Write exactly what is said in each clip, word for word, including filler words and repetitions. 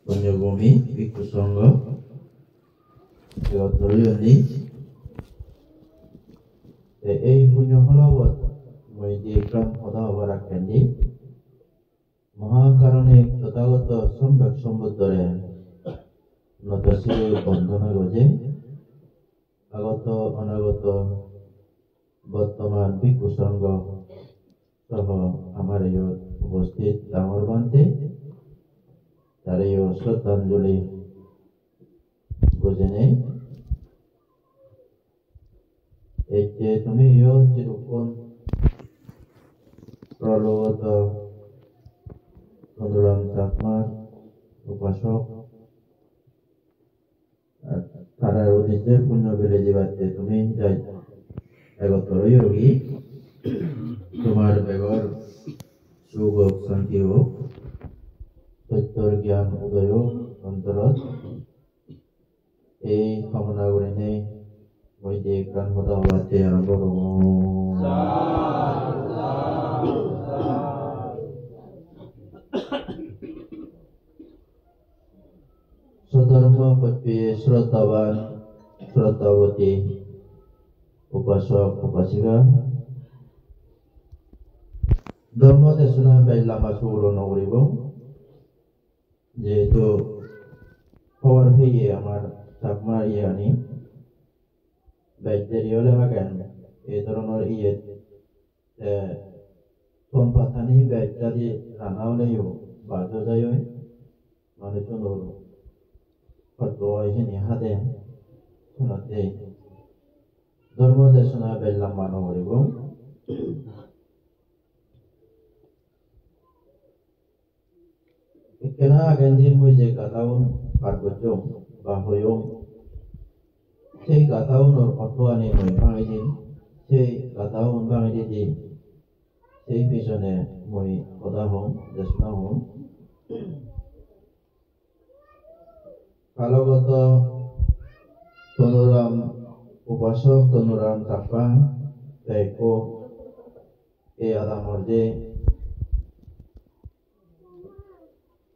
Punyobhumi Bhikkhu Sangha, egottor oyondi. Te ei punyo holobot mui je ekkan hoda hobar akkendi, Mohakarunik Tothagoto Samyak Sambuddhore noto sire bondona goje, agoto onagoto bottoman Bhikkhu Sangha soho amar iyot uposthit dangor bhante, tareyo sroddhanjali gojinei. Ecche tumi iyot jedukkun prologoto Tonuram Chakmar upasok, tarar uddije punyo bile dibatte tumi jai egottor oyogi. Tomar begor suk ok, santi ok, sottor gyan udoy ok ontorot. Ei kamona gurinei mui je ekkan hoda hobatte arambo gorongor. Sodhormo hojpe sroddhaban, sroddhaboti, upasok, upasika. Dhormo desona bej lamba suguro no guribong. Jehetu hobor peye amar Chakma iyani bej deri ole magen ei dhoronor iyet, te ton pattani bej jadi ranga oleyo bajo jai oi, manuchunor hoito oi hini hade, senotte dhormo desona bej lamba no guribong. Ekkena agendi mui je gathaun pat gocchong ba hoyong, sei gathaunor orthoani mui bhangi dim, sei gathaun bhangi didi, sei pijone mui hoda hong, desona hong. Kalogoto Tonuram, upasok Tonuram Chakma, te ekko ei adamor je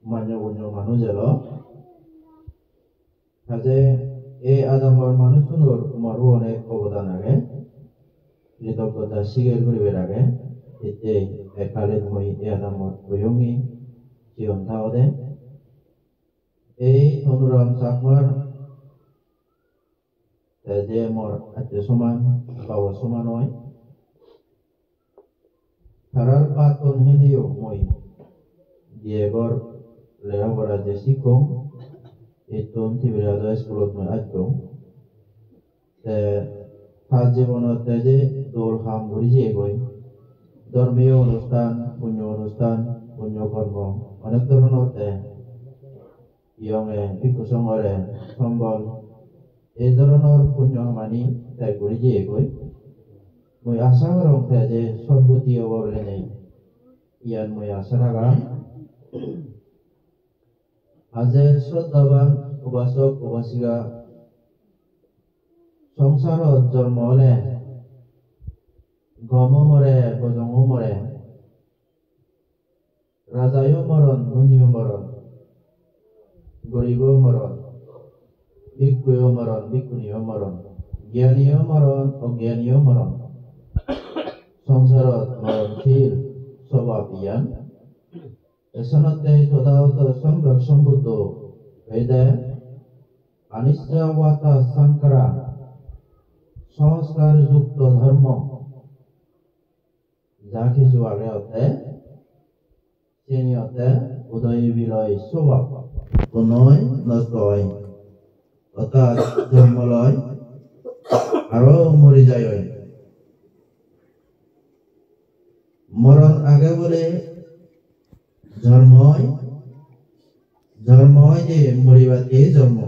manyo gunyo manuj elo. Haje ei adamor manuchunor moru onek obodan age, kritoggota sigar guribar age. Hitte ekkalin mui ei adamot royongi, jiyon thaode. Ei Tonuram Chakmar te je mor atte soman, babo soman oi. Tarar patton heneyo mui diye gor lega pora je sikkong, ittun Tibrado iskulot mui ajjong. Te ta jibonot te je dol ham guri jeyegoi. Dhormiyo onusthan, punyo onusthan, punyo kormo, onek dhoronor te iyonge bhikkhu songhore sombol, ei dhoronor punyo hamani te guri jeyegoi. Mui asa gorong te je sodgoti obo bilinei, iyan mui asa ragam. Aje sroddhaban upasok upasika, songsarot jormo ole gomo more, bojongo more, rajayo moron, dhoniyo moron, goribo moron, bhikkhuyo moron, bhikkhuniyo moron, gyaniyo moron, ogyaniyo moron. Songsarot moronsil sobab iyan. Esenotte Tothagoto Samyak Sambuddho hoide anicca vata sankhara, sanskar jukto dhormo. Ja hissu age otte, siyeni otte udoy biloy sobab, ekko noi, nosto oi. Orthat jonmo loi, aro mori jai oi. Moron age bole jonmo oi, jonmo oi je moribatte jonmo,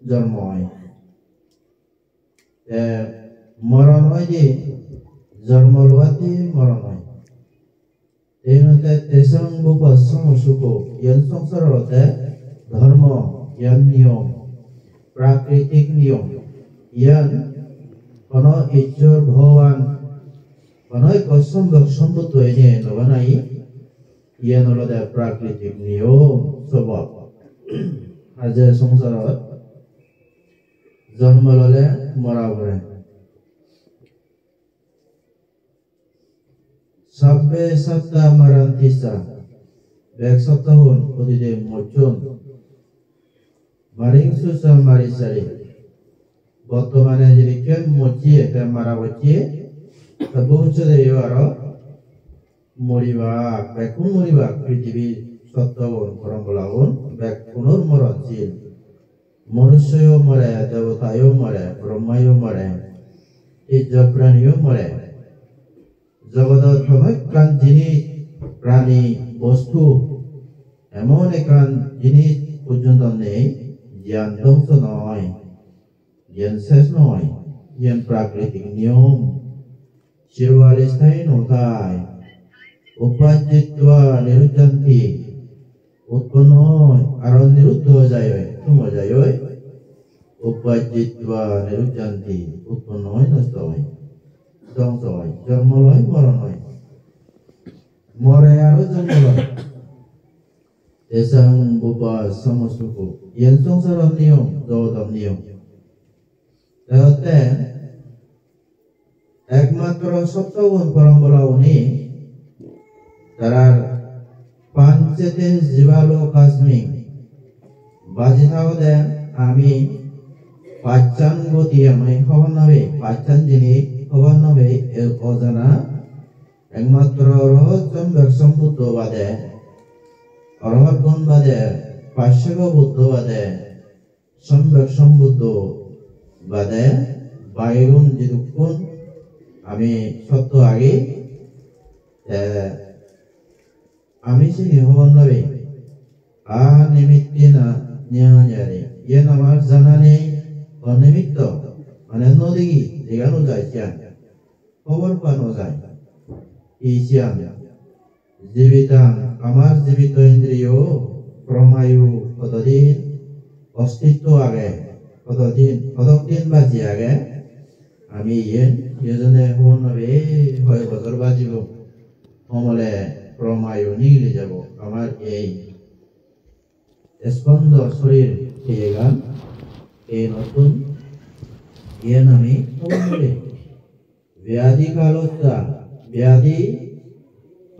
jonmo oi. Te moron oi je jonmo lobatte moron oi. Te iyenotte tesang bhupasamo sukho, iyan songsaror te dhormo, iyan niyom, prakritik niyom. Iyan hono Issor Bhogoban, hono ekko Samyak Sambuddho ene no banai. Iyan olode prakritik niyom, sobab. Ar je songsarot jonmo lole mora pore. Sabbe sattā maranti ca. Bek sottogun odide mocchon. Mariṃsu ca marissare. Bottomane jedikken mocche, te mara pocche, te bobissoteyo aro moribak, bekkun moribak, pritibir sottogun, poranbolagun, bekkunor moronsil. Manussoyo more, debotayo more, Brahmayo more, tijjo praniyo more. Jogodot hono ekkan jinis, prani, bostu, emon ekkan jinis porjonto nei, jiyan dhongso noi, jiyan ses noi, jiyan prakritik niyom. Chirokal sthayi no thai. Uppajjitvā nirujjanti. Utponno oi, aro niruddho oi jai oi, thum oi jai oi. Uppajjitvā nirujjanti, utponno oi, nosto oi, dhongso oi, jonmo loi, moron oi. More aro jonmo loi. Tesaṃ bhavassa mocchukho. Iyen songsaror niyom, jogodor niyom. Te hotte ekmatro sottogun poranbola gune tarar pañcete jīvalokasmiṃ baji thagode ami pachan goti ami hobor no pei, pachan jinis hobor no pei, ei ojana ekmatro Arahat Sommok Sombuddho bade, Arahat gun bade, Pacceka Buddho bade, Sommok Sombuddho bade bagigun jidukkun ami sotto agi, te ami sini hobor no pei. Animittena ñāṇāya re. Iyen amar jana nei, onimitto, mane no degi, dega no jai siyan. Hobor pa no jai. Hi siyan? Jibitaṃ, amar jibito indriyo, promayu, hododin ostitto age, hododin, hodok din baji age, ami iyen, iyojone hobor no pei, hoi bojor bajibo. Homole promayu nigili jabo, amar ei spondo sorir heyegan, ei notun iyen ami hobor no pei. Byādhi kālo ca, byādhi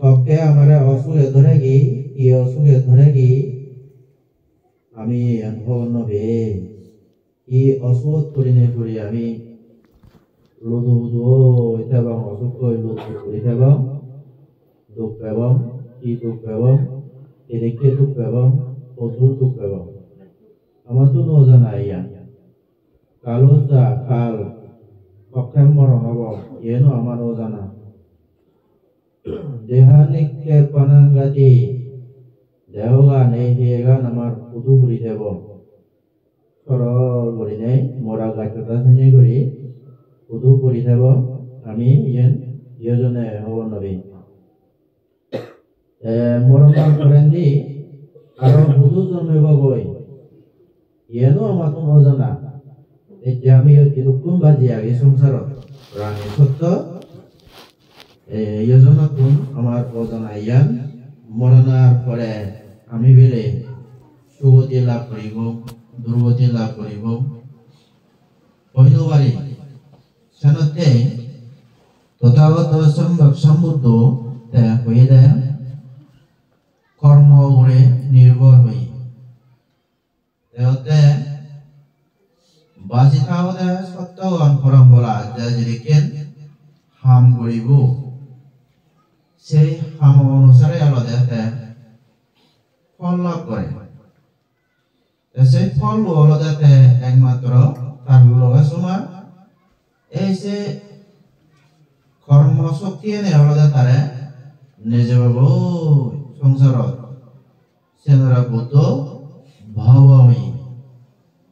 tokke amare osuge dhoregi, hi osuge dhoregi, ami iyan hobor no pei. Hi osugot puri nei puri ami ludu hudu oi thebong, osuk oi ludu puri thebong, duk pebong, hi duk pebong, hidikke duk pebong, hoddur duk pebong. Amattun ojana iyan. Kālo ca, kal, hokke moron obo, iyeno amar ojana. Deha nikkepanaṃ gati, dehogan, ei heyegan amar hudu puri thebo. Sorol gurinei mora gaj hoda sanye guri hudu puri thebo, ami iyen iyojone hobor no pei. Te moronor porendi aro hudu jonmebogoi, iyeno amattun ojana. Ecche ami iyot jidukkun baji agi songsarot, prani sotto, e, iyojonottun amar ojana iyan, moronar pore ami bile sugoti lab guribong, durgoti lab guribong. Hoi no pari. Senotte Tothagoto Sommok Sombuddho te hoyede kormo ugure nirbhor oye. Te hotte baji thagode sottogon poranbola je jedikken ham guribo, sei hamo onusare olode te phol lab gore. Te se phollo olode te ekmatro tar loge soman. Ei se kormo shokti ene olode tare nejebogoi songsarot. Senora Buddho bhava oye.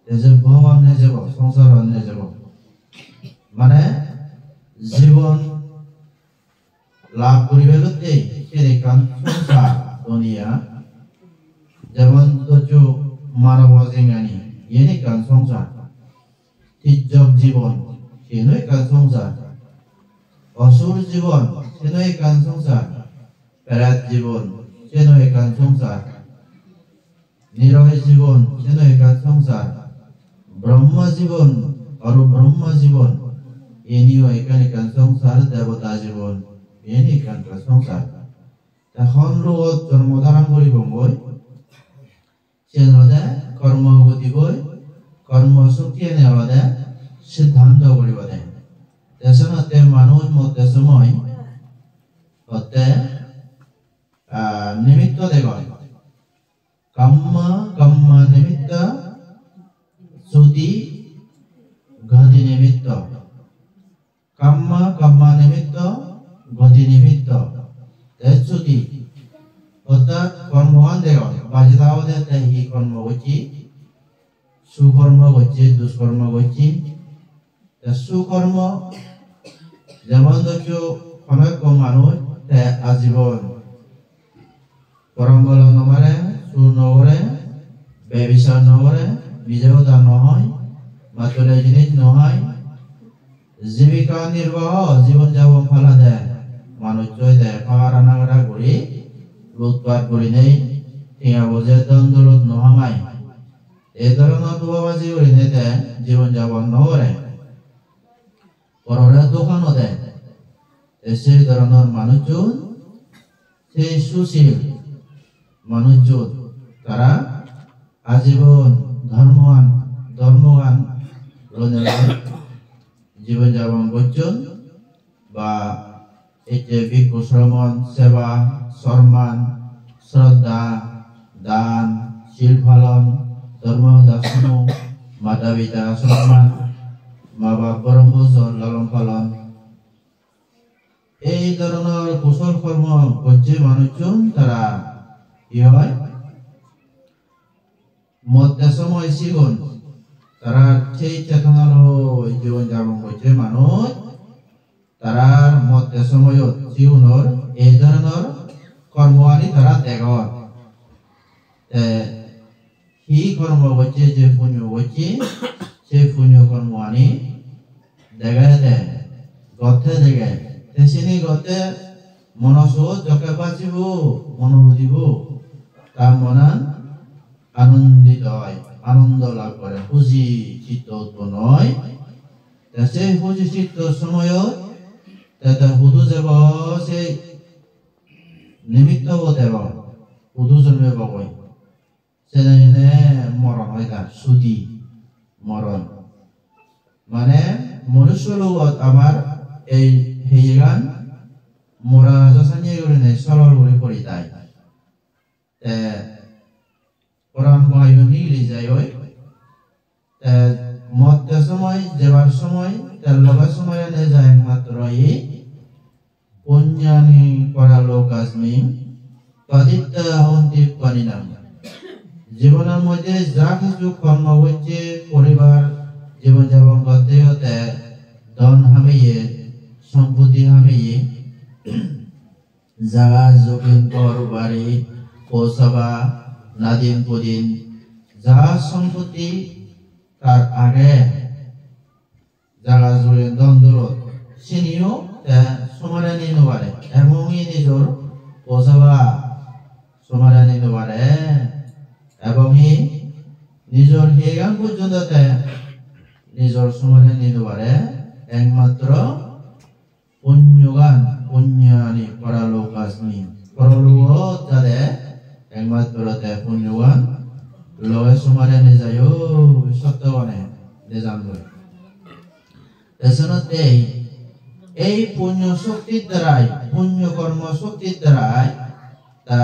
Te je bhava nejebo, songsarot nejebo. Mane jibon lab guribatte siyen ekkan songsar duniya. Jemon dhojjo manobo jingani, iyen ekkan songsar. Tijjok jibon, siyeno ekkan songsar. Osur jibon, siyeno ekkan songsar. Perat jibon, seno ekkan songsar. Niroy jibon, seno ekkan songsar. Brahma jibon, aro Brahma jibon, eniyo ekkan ekkan songsar, debota jibon, eni ekkan ekkan songsar. Te hon logot jonmo dharon guribongoi, siyen olode kormo gotiboi, kormo shokti ene olode siddhanto guribode. Te senotte manuj motte somoi hotte, ah, nimitto degon. Kamma, kamma nimitta, shuti, gati nimitta. Kamma, kamma nimitta, gati nimitta. Te shuti. Orthat kormoan degon. Baji thaode te hi kormo gocche? Sukormo gocche, duskormo gocche. Te sukormo, jemon dhorjo hono ekko manuj te ajibon porongolo no mare, sur no gore, bebisar no gore, mije hoda no hoi, mattole jinis no hai, jibika nirbaho, jibon jabon palade, manuj oi de pagara nagara guri, lutpat gurinei, tenga boje dhon dolot no hamai. Ei dhoronor dubabaji gurinei te jibon jabon no gore. Porore dukha no de. Te sei dhoronor manuchun, sei susil manuchun, tara ajibon dhormogan, dhormogan lonei jibon jabon gocchon, ba ecche bhikkhu sromon, seba, sorman, sroddha, dan, sil palon, dhormo hoda suno, mata pita sorman, ma bap boron bojon lalon palon. Ei dhoronor kusol kormo gocche manuchun tara hi hoi? Motte somoi sigun tara sei chetona loi jibon jabon gocche manuj, tara motte somoyot sigunor ei dhoronor kormoani tara degor. Te hi kormo gocche, je punyo gocche, se punyo kormoani dege de, gotte dege. Te sini gotte mono suot jokke bajibo, mono hudibo, ta monan anondito oi, anondo lab gore, huji chitto utponno oi. Te se huji chitto somoyot te, te hudu jebo, se nimitto bo debo, hudu jonmebo goi. Sene hene moron oi tar, sudi moron. Mane, monusyo logot amar ei heyegan mora aja sanye gurinei solor guri pori tai. Te poran bayu nigili jai oi. Te motte somoi, jebar somoi, te loge somoi ene jai ekmatro hi punyani paralokasmin paditta honti paninam. Jibonor moddhe ja hissu kormo gocche, poribar jibon jabon gotte gotte, dhon hameye, sompotti hameye, jaga jobin, ghor bari, po saba, nadin pudin, ja sompotti tar age, jaga jobin, dhon dolot, siniyo te somare ni no pare. Ebong hi nijor po saba somare ni no pare. Ebong hi nijor heyegan porjonto te nijor somare ni no pare. Ekmatro punyogan, punyani paralokasmin, paralogot jade ekmatro te punyogan loge somare nejai oi, sottogone nejan boi. Te senottei ei punyo shoktir darai, punyo kormo shoktir darai ta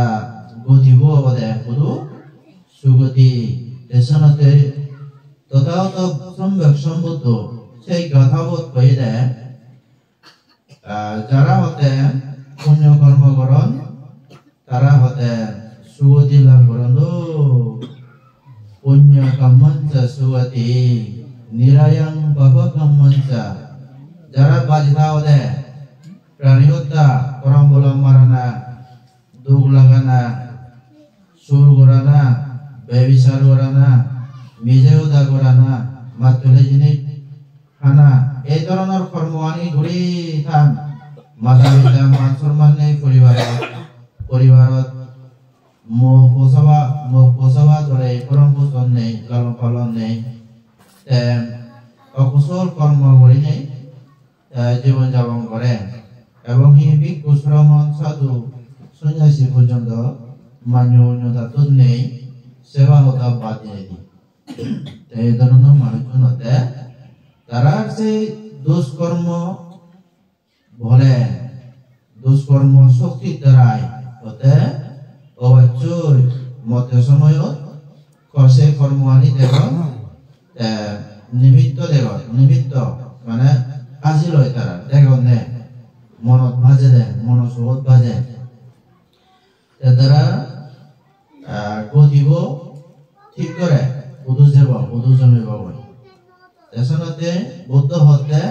gotibo obode hudu sugoti. Te senottei Tothagoto Somyok Sombuddho sei gathabot hoyede, ah, jara hote punyo kormo goron, tara hote sugoti lab goron do. Punyo kammanca sugoti, nirayang papa kammanca. Jara baji thaode, prani hotta, porongolo marana, duk lagana, sur gorana, bebisar gorana, mije hoda gorana, mattole jinis hana, ei dhoronor kormoani guri than. Mata pita man somman nei poribarot, poribarot mok posaba, mok posaba dore poron poson nei, lalon palon nei. Te okusol kormo gurinei, eh, jibon japon gore. Ebong hi bhikkhu, sramon, sadhu, sonyasi porjonto manyo onyo tattun nei, seba hoda bad dinei di. Te ei dhoronor manuchun otte tarar sei duskormo bole, duskormo shoktir darai otte obossoi motte somoyot ko-, se kormoani degon, te nimitto degon, nimitto mane hajir oi tara, degonne, monot bajede, mono sogot baje. Te tara, ah, godibo thik gore, hudu jebo, hudu jomibo goi. Te senotte Buddho hotte,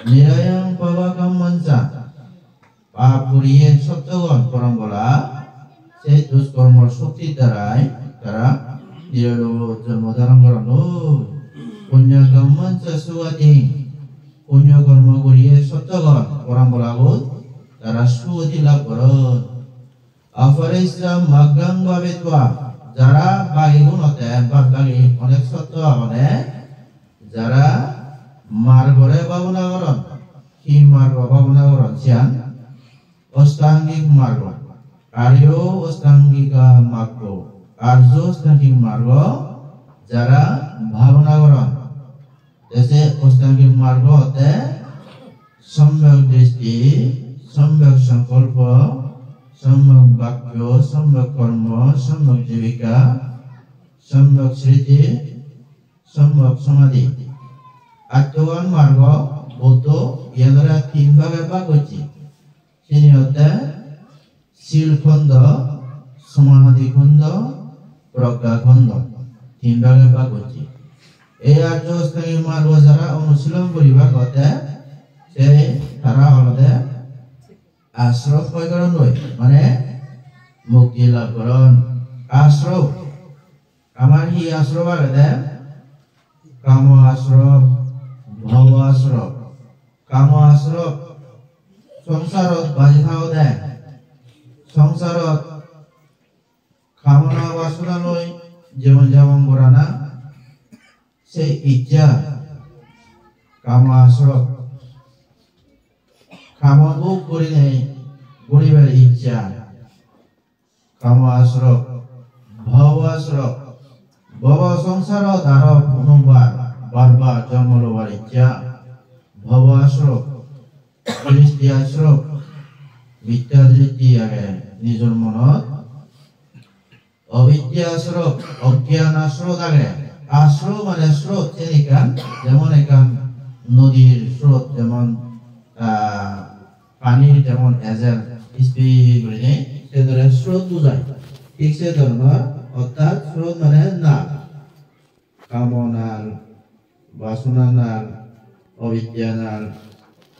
"Nirayang papa kammanca," pap guriye sottogon porambola, sei duskormor shoktir darai tara nirologot jonmo dharon goron oi. "Punya kammanca sugati," punyo kormo guriye sottogon porambolagun tara sugati lab goron. "Aparesca maggam bhavetva," jara bagigun otte bad bagi onek sotto agone, jara margore bhabona goron, hi margo bhabona goron siyan? Ostangik margo, Aryo Ostangika Maggo, Arjo Ostangik Margo jara bhabona goron, te se Ostangik Margo otte Somyak Dristi, Somyak Sangkalpo, Somyak Bakyo, Somyak Kormo, Somyak Jibika, Somyak Sriti, Somyak Samadhi. Attogan margo Buddho iyanore tin bhage bhag gocche. Sini otte Sil Khondo, Samadhi Khondo, Progga Khondo, tin bhage bhag gocche. Ei Arjo Ostangik Margo jara onusilon guribar otte, se tara olode asrob hoi goron noi, mane mukti lab goron. Asrob, amar hi asrob agede? Kamo asrob, bhobo asrob. Kamo asrob, songsarot baji thagode, songsarot kamona basona loi jibon japon gorana, se iccha, kamo asrob. Kamo bhog gurinei guribar iccha, kamo asrob. Bhobo asrob, bhobo songsarot aro punobbar, bar bar jonmo lobar iccha, bhobo asrob. Dristi asrob, mithya dristi age nijor monot. Ovidya asrob, ogyan asrob age. Asrob mane srot, sen ekkan, jemon ekkan nodir srot, jemon, ah, pani jemon ejer speed gurinei, se dore srot bujai. Thik se dhoronor, orthat srot mane nal. Kamo nal, basona nal, ovidya nal,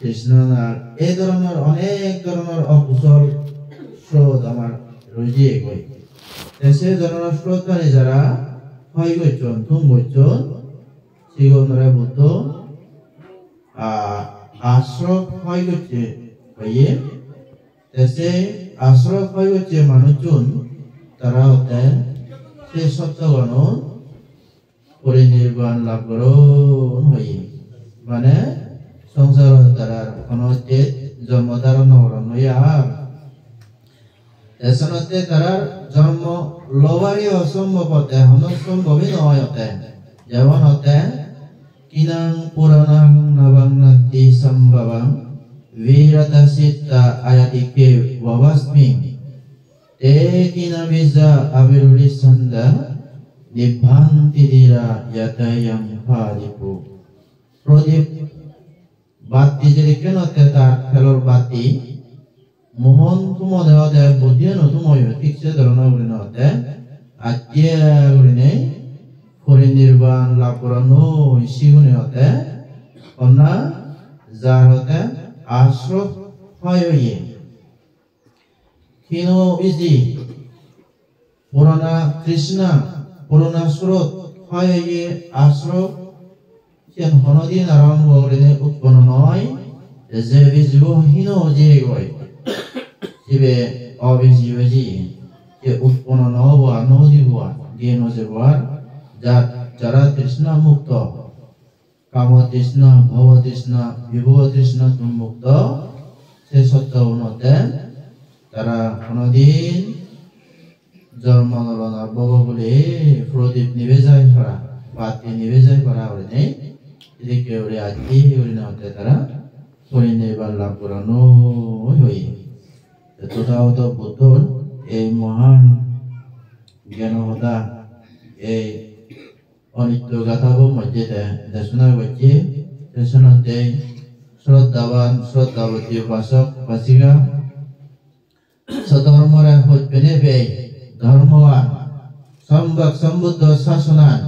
trishna nal, ei dhoronor onek dhoronor okusol srot amar roi jiyegoi. Te se dhoronor srot ani jara hoi gocchon, thum gocchon, sigunore Buddho, ah, asrob hoi gocche hoye. Te se asrob hoi gocche manuchun tara otte se sottogonot porinirban lab goron hoye. Mane songsarot tarar hono state jonmo dharon no goron hoye ar. Te senotte tarar jonmo lobario sombhob otte, hono sombhobi no oy otte. Jemon otte, "Khīṇaṃ purāṇaṃ navaṃ natthi sambhavaṃ, virattacittāyatike bhavasmiṃ. Te khīṇabījā avirūḷhichandā, nibbanti dhīrā yathāyaṃ pādipū." Prodip batti jedikken otte tar telor batti, muhon thumode ode buddhiyan o thumoyo, thik se dhoronor gurinei otte, acche gurinei porinirban lab goron noi sigune otte, honna jar otte asrob hoi oye. Hino biji, purana trishna, purana srot, hoi oye asrob, siyan honodin aro nuo gurinei utponno noi, je bijibo hino jeyegoi, sibe obiji oi jeye. utponno no obo ar, no udibo ar, diye no jebo ar, jar, jara trishna mukto, kamo trishna, bhobo trishna, vibhobo trishnattun mukto, se sotto unotte tara honodin jormo nolonor bhobo bole prodip nibe jai para, batti nibe jai para gurinei, sedokke guri ajje gurinei otte tara porinirban lab goron oi hoye. Te Tothagoto Buddhor ei mohan gyano hoda, ei onitto gathabo moddhe te desona gocche, te senottei sroddhaban, sroddhaboti upasok, upasika, sodhormore hojpene pei, dhormogan, Sombak Sombuddho sasonan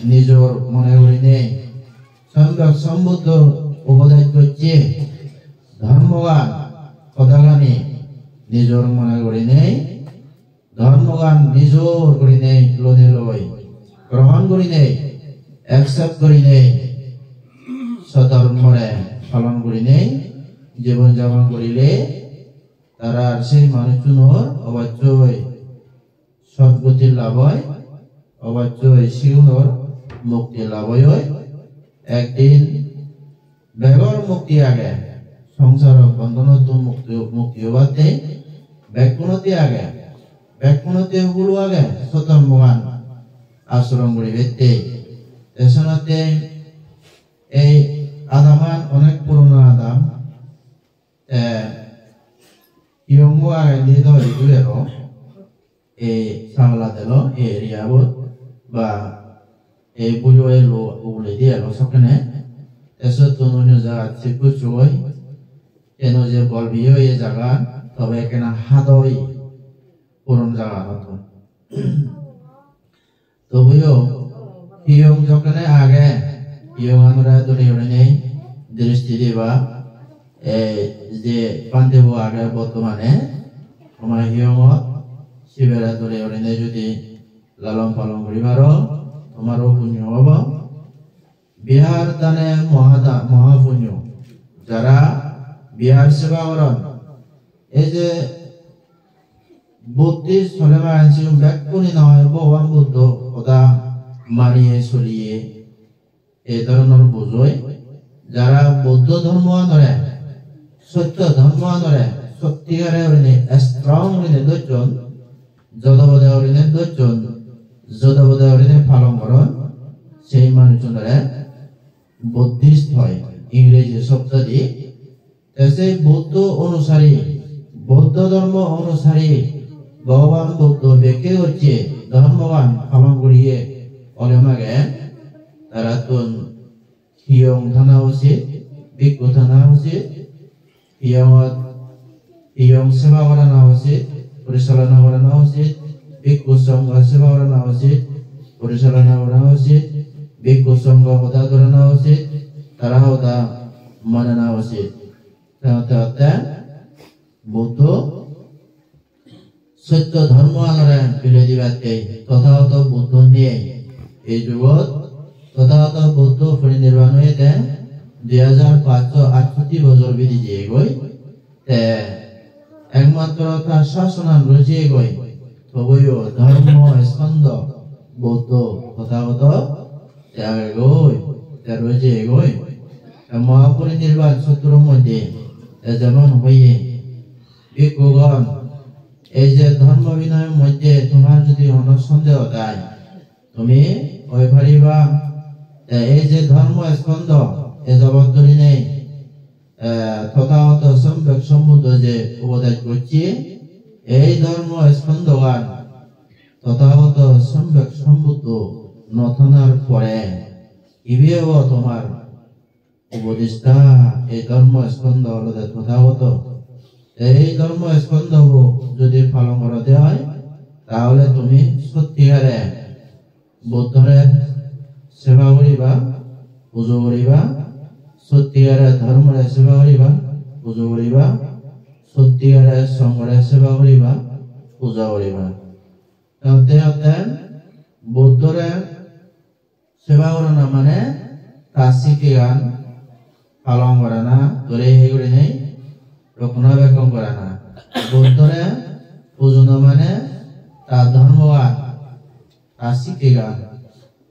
nijor mone gurinei, Sombak Sombuddho upodes gocche dhormogan, hodagani nijor mone gurinei, dhormogan nijor gurinei lonei loi, grohon gurinei, accept gurinei, sodhormore palon gurinei jibon japon gurile, tarar sei manuchunor obossoi sodgoti lab oi, obossoi sigunor mukti lab oi oi. Ekdin begor mukti age, songsaro bondhonottun mukti, mukti obatte, bekkunotte age, bekkunotte hulu age, sodhormogan asoron guribette. Te senotte ei adaman onek purona adam, te hiyongo age ni do idu ero, ei Sagala delo, ei area bot, ba ei Bujo elo uguredi elo sokkene, te sottun onyo jagat shift gocchogoi, eno je bol biye oye jagan, tobe ekkena hadoi puron jaganottun. Tobuyo hiyong jokkene age, hiyonganore dole gurinei dristi diba, ei je bhantebo age bortomane, toma hiyongot sibere dole gurinei judi lalon palon guri paro, tomaro punyo obo. Bihar dane mohada-, mohapunyo. Jara bihar seba goron, ei je Buddhist sole magan sigun bekkune noi, Bhogoban Buddho hoda maniye soliye ei dhoronor bujoi. Jara Buddho dhormoanore, sotto dhormoanore sottikare gurinei strong gurinei dhojjon, jodobode gurinei dhojjon, jodobode gurinei palon goron, sei manuchunore Buddhist hoi, Ingreji sobdodi. Te sei Buddho onusari, Buddho dhormo onusari, Bhogoban Buddho bekke gocche dhormogan palon guriye ole mage, tarattun hiyong thana usit, bhikkhu thana usit, hiyongot, hiyong seba gorana usit, porichalona gorana usit, bhikkhu songho seba gorana usit, porichalona gorana usit, bhikkhu songho hoda dhorana usit, tara hoda manana usit. Te otte otte Buddho sotto dhormoanore bilei dibatte Tothagoto Buddho nei. Ei jugot Tothagoto Buddho porinirban oyede dui hajar pachsho attotti bojor bidi jeyegoi. Te ekmatro ta sasonan roi jeyegoi. Tobuyo dhormo skondho Buddho Tothagoto te agegoi, te roi jeyegoi. Te mohaporinirban sutro moddhe te jemon hoye, bhikkhugon, ei je dhormo binoy moddhe tomar jodi hono sondeho thai, tumi hoi pariba, te ei je dhormo skondho e jabot dhurinei, eh, Tothagoto Sombek Sombuddho je upodes gocche, ei dhormo skondhogan Tothagoto Sombek Sombuddho no thanar pore ibe obo tomar upodesh ta, ei dhormo skondho olode Tothagoto. Ei dhormo skondhobo jodi palon gorode oi, tahole tumi sottikare Buddhore seba guriba, pujo guriba, sottikare dhormore seba guriba, pujo guriba, sottikare songhore seba guriba, pujo guriba. Te otte otte Buddhore seba gorana mane ta sikkegan palon gorana, dole gurinei rokkona bekkon gorana. Buddhore pujona mane ta dhormogan, ta sikkegan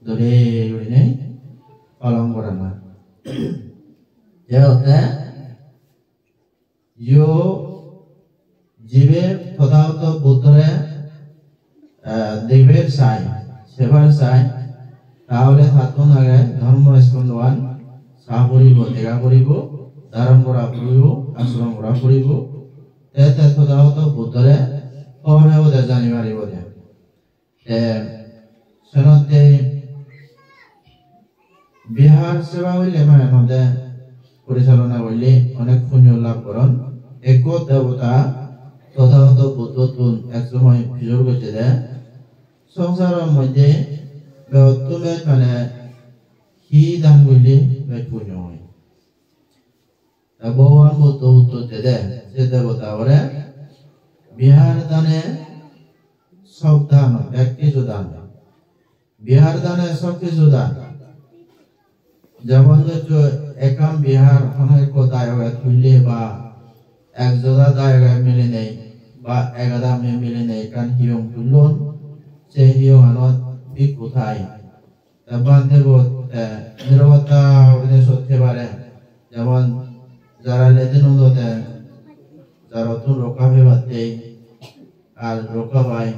dole gurinei palon gorana. Je hotte yo jibe Tothagoto Buddhore, eh, deber sai, sebar sai, tahole tattun age dhormo skondhogan sa puribo, dega puribo, dharon gora puribo, ashrom gora puribo. Te te Tothagoto Buddhore hobor pebo de, jani paribo de. Te senotte bihar seba hoile mane node porichalona golle onek punyo lab goron. Ekko debota Tothagoto Buddhottun ek somoy pujor gocche de, songsaror moddhe begottun bej mane hi dan golle bej punyo oi. Te Bhogoban Buddho uttor dede se debotagore, bihar dane sob dan, bek kichu dan. Bihar dane sob kichu dan. Jemon dhorjo ekkan bihar hono ekko dayoge tulle ba ek joda dayoge milinei ba ek adame milinei ekkan hiyong tullon, se hiyonganot bhikkhu thai. Te bhante bo te nirobota gurinei sot thei pare. Jemon jara ledinot te jarottun rokka pebatte ar rokka pai,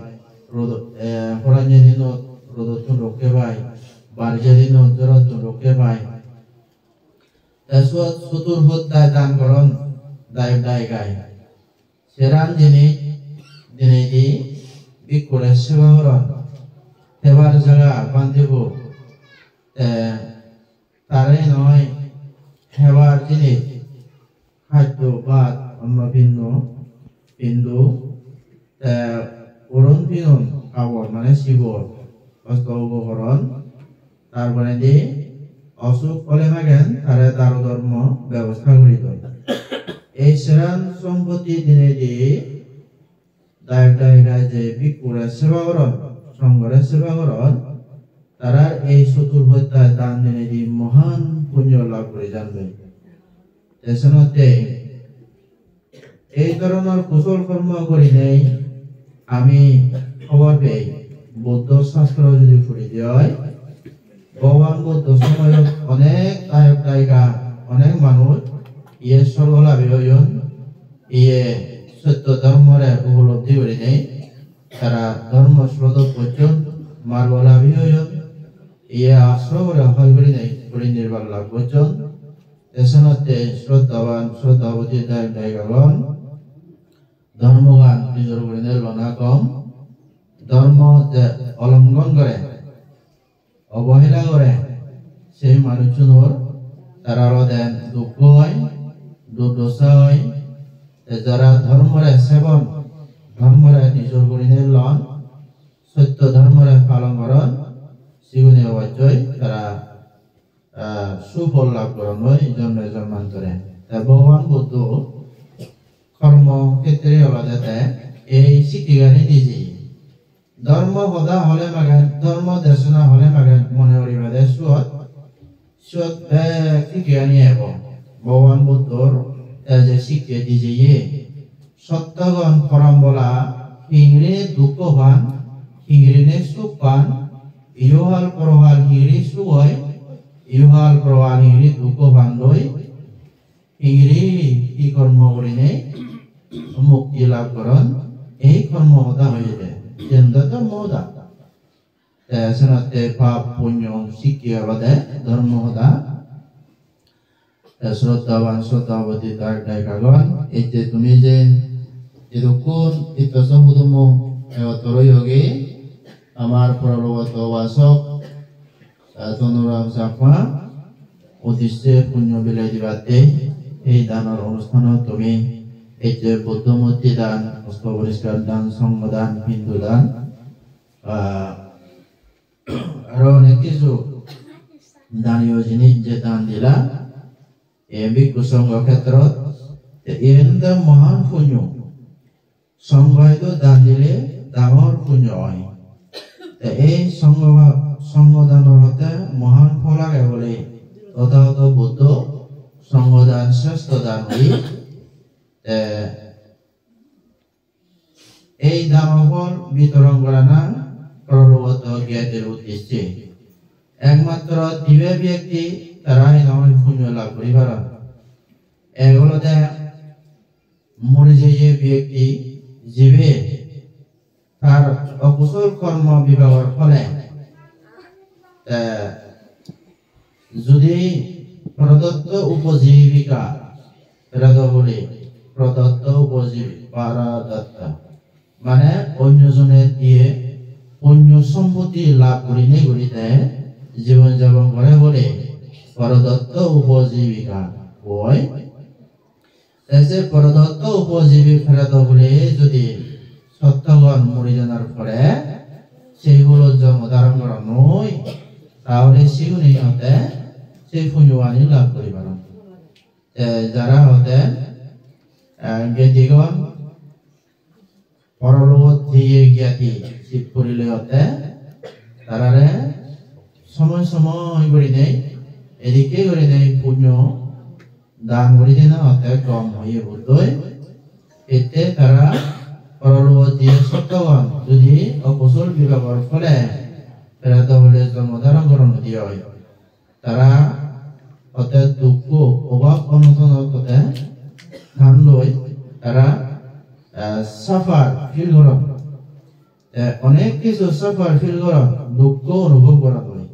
rodo-, eh, horanye dinot rodottun rokke pai, barije dinot jorottun rokke pai. Te suot sotur hoddai dan goron dayok dayikai. Seran jinis dinedi bhikkhore seba goron. Thebar jaga bhante bo. Te tare noi hebar jinis, haddo bhat, onno pinno, pindu, te uron pinon habor mane sibor, ostro upokoron, tar porendi osuk ole magen tare daru dhormo bebosta guri don. Ei seran sompotti dinedi dayok dayika je bhikkhore seba goron, songhore seba goron, tarar ei sotur hoddai dan dinedi mohan punyo lab guri jandoi. Te senotte ei dhoronor kusol kormo gurinei ami hobor pei, Buddho sastro judi puri de oi, Bhogoban Buddho somoyot onek dayok dayika, onek manuj iye sorgo labi oyon, iye sotto dhormore upolobdhi gurinei tara dhormo srodot pojjon, margo labi oyon, iye asromore hoi gurinei porinirban lab gojjon. Te senotte sroddhaban, sroddhaboti dayok dayikagun dhormogan nijor gurinei lona gom, dhormo je olonghon gore, obohela gore, sei manuchunor tara olode dukko oi, durdosa oi. Te jara dhormore sebon, dhormore nijor gurinei lon, sotto dhormore palon goron, sigune obossoi tara, ah, sufol lab goronnoi jonme jonmantore. Te Bhogoban Buddho kormo khetre olode te ei sikkegani di jeye. Dhormo hoda hole magen, dhormo desona hole magen mone guribade suot, suot bek sikkegani ebo. Bhogoban Buddhor te je sikke di jeye, sottogon porambola hingiri dukko pan, hingiri ne suk pan, iyohal porohal hingiri suk oi, iyohal porohal hingiri dukko pan doi, hingiri hi kormo gurinei mukti lab goron, ei kormo hoda hoyede, siyen do dhormo hoda. Te senotte pap punyo sikke olode dhormo hoda. Te sroddhaban sroddhaboti dayok dayikagun, ejje tumi je idukkun itto sohudummo egottor oyogi, amar porologoto ubasok, eh, Tonuram Chakma uddisse punyo bilai dibatte ei danor onusthanot tumi ejje Buddho murti dan, osto poriskar dan, songho dan, pindu dan, ah, aro onek hissu daniyo jinis je dan dila, e bhikkhu songho khetrot, te iyen do mohan punyo. Songho idu dan dile dangor punyo oi. Te ei songho, songho danor hotte mohan phol age bole Tothagoto Buddho songho dan srestho dan oi. Te Ei dano phol bitoron gorana porologoto gyatir uddisse. Ekmatro dibe byakti tara hinamoi punyo lab guri paron. Ek olode muri jeye byakti, jibe tar okusol kormo bibagor phole te judi prodotto upojibika, preto bole prodotto upojibi, prodotto mane onyo jone diye punyo sompotti lab gurinei guri te jibon jabon gore bole prodotto upojibika oi. Te se prodotto upojibi preto bole judi sottogon muri janar pore sei hulot jonmo dharon goron oi, tahole sigune hote sei punyogani lab guri paron. Te jara hote, eh, gedigon porologot jeye gyati sit purile hote, tarare somoy somoy gurinei, edikke gurinei punyo dan guri dena hote gom oye buddhoi. Ette tara porologot jeye sottogon judi okusol bibagor phole preto bole jonmo dharon goron udi oi. Tara hote dukko, obab onotonot hote than loi tara, eh, suffer feel goron. Te onek kisu suffer feel goron, dukko onubhob goron loi,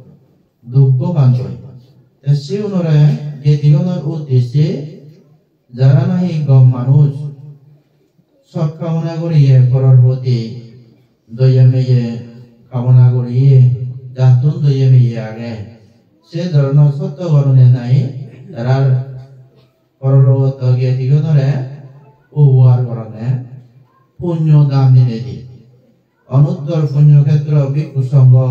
dukko pan loi. Te sigunore gedigonor uddisse jara nahi gom manuj, sot kamona guriye, poror proti doye meye kamona guriye, jattun doye meye age, se dhoronor sottogonune nahi tarar porologoto gedigonore upohar goronne, punyo dan dinedi. Onuttor punyo khetro bhikkhu songho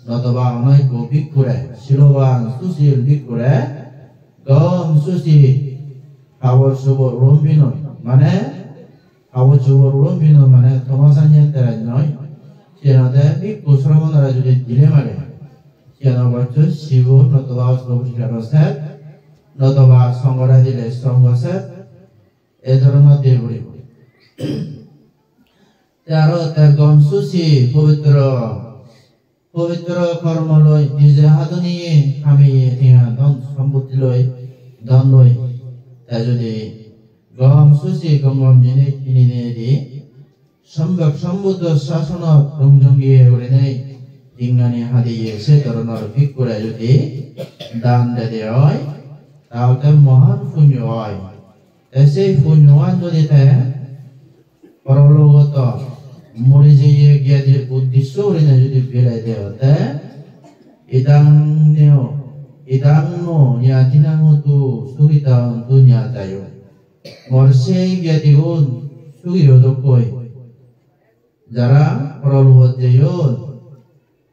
notoba onekko bhikkhure, siloban susil bhikkhure, gom susi habor subor urom pinoi, mane habor subor urom pinoi mane toma sanye terai noi. Siyen ode bhikkhu sromonore judi dile mare, siyen obossoi sibor notoba osto poriskaro set, notoba songhore dile songho set, ei dhoronor diye puribo. Te aro te gom susi pobitro, pobitro kormo loi, nije hadoniye, hamiye, tenga dhon sompotti loi, dhon loi. Te judi gom susi gom gom jinis hinine di, sombek sombuddho sasonot rongjongiye gurinei dingani hadiye se dhoronor bhikkhure judi dan dede oi, tahole mohan punyo oi. Te sei punyoan judi te porologoto muri jeye gyatir uddisse gurinei judi bilei de ode, idang neo, idang no nyatinang hotu sukhita hontu nyatayo. Mor sei gyatigun sugi odokkoi. Jara porologot jeyon,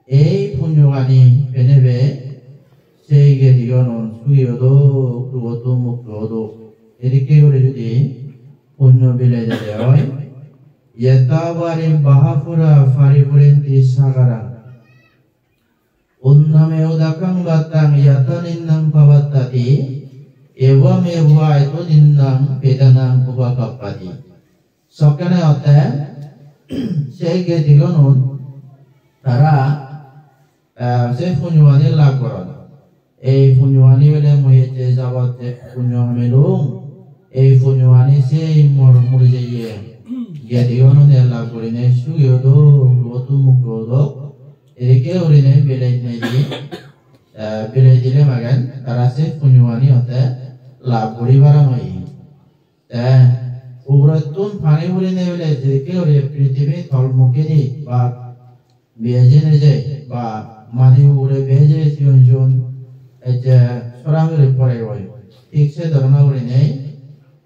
ei punyogani penebe sei gediganun sugi odok, dugottun mukto odok. Edikke guri judi punyo bilei dede oi, yatha vare bahapura paripurenti sagara, unname udakang battang yatha ninnang pavattati, evam eva etu ninnang pedanang upakappati. Sokkene otte sei gediganun tara, eh, sei punyogani lab goron. Ei punyogani bele mui ecche jabot je punyo hamilung, ei punyogani sei mor muri jeye gediganune lab gurinei sugi odok, dugottun mukto odok. Edikke gurinei bilei nedi, eh, bilei dile magen tara sei punyogani otte lab guri paron oi. Te ugurettun pani puri nebile jedokke guri prithibi tol mukkedi ba bejei nejei ba madi ugure bejei sigon sigon ecche sora guri poregoi. Thik se dhoronor gurinei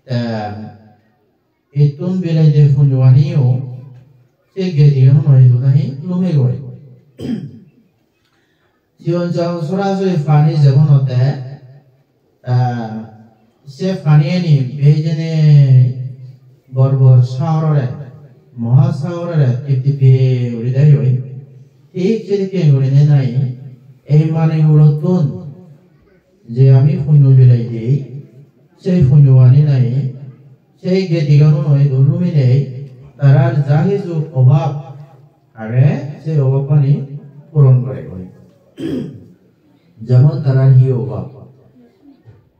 te ittun bilei de punyogani o se gediganun idu nahi lumegoi. Sigon sagon sorasori pani jemon otte, ah, se paniyani bejene bor bor sagorore, moha sagorore tip tipe guri degoi. Thik sedokke gurinei nahi ei manigulottun je ami punyo bilei dei, sei punyogani nahi sei gediganun idu luminei Tarar ja hiju obab age, se obabbani puron goregoi. Jemon tarar hi obab?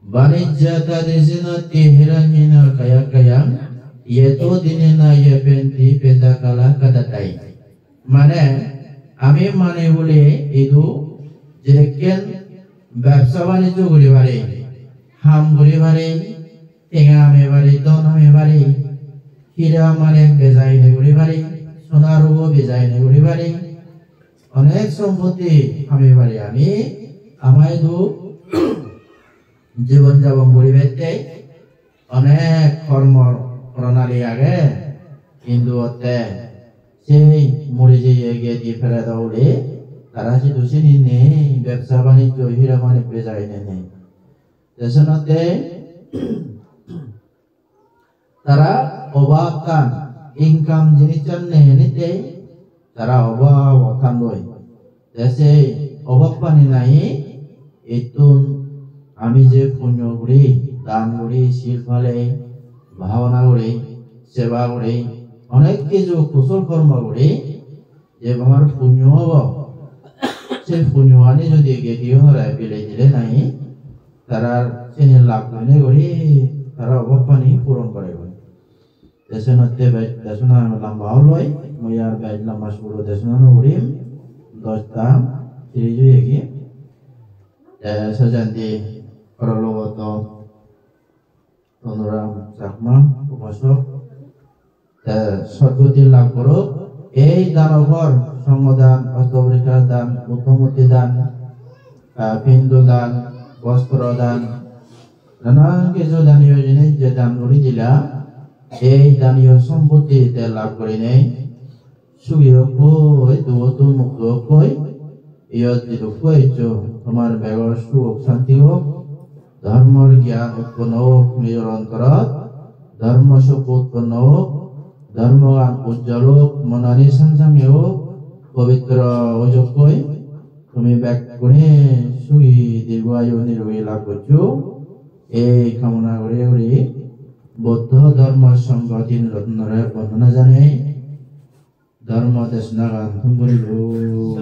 Banijjata desenati hiranyena kayakayang yeto dinena yapenti peta kala kadatai. Mane, ami mane bole idu jedokken bebsa banijjo guri pari, ham guri pari, tenga ami pari, dhon ami pari, hira manik bejai ne guri pari, sona rubo bejai ne guri pari, onek sompotti ami pari ami, ama idu jibon jabon guribatte onek kormo pronali age, hintu otte sei muri jeye gedi peredo uli tara sidu sini nei, bebsa banijjo hira manik bejai ne nei. Te senotte tara obabtan, income jinissan nei henei tara obab ottan loi. Te sei obabbani nahi ittun ami je punyo guri, dan guri, sil pale, bhabona guri, seba guri, onek kiju kusol kormo guri, je amar punyo obo, se punyoani jodi gedi onore bile dile nahi, tarar sini lab gurinei guri tara obabbani puron goregoi. Te senotte bej desona lamba oloi, mui ar bej lamba suguro desona no gurim, dosta tiris oyegi. Te sejendi porologoto Tonuram Chakma upasok. Te sodgoti lab gorok. Ei dano por, songho dan, osto porikkhar dan, buddho murti dan, ah, pindo dan, bostro dan, nanan kiju daniyo jinis je dan guri dila, ei daniyo sompotti te lab gurinei sugi okkoi, dugottun mukto okkoi. Iyot jidukko eccho, tomar begor suk santi ok, dhormor gyan utponno ok nijor ontorot, dhormo suk utponno ok, dhormogan ujjol ok, monani sangsangi ok, pobitro ojokkoi. Tumi bekkune sugi dirgo ayu nirogi lab goccho, ei kamona guri guri Buddho Dhormo Sangho tin rotnore bondona janei dhormo desnagan thum guribo.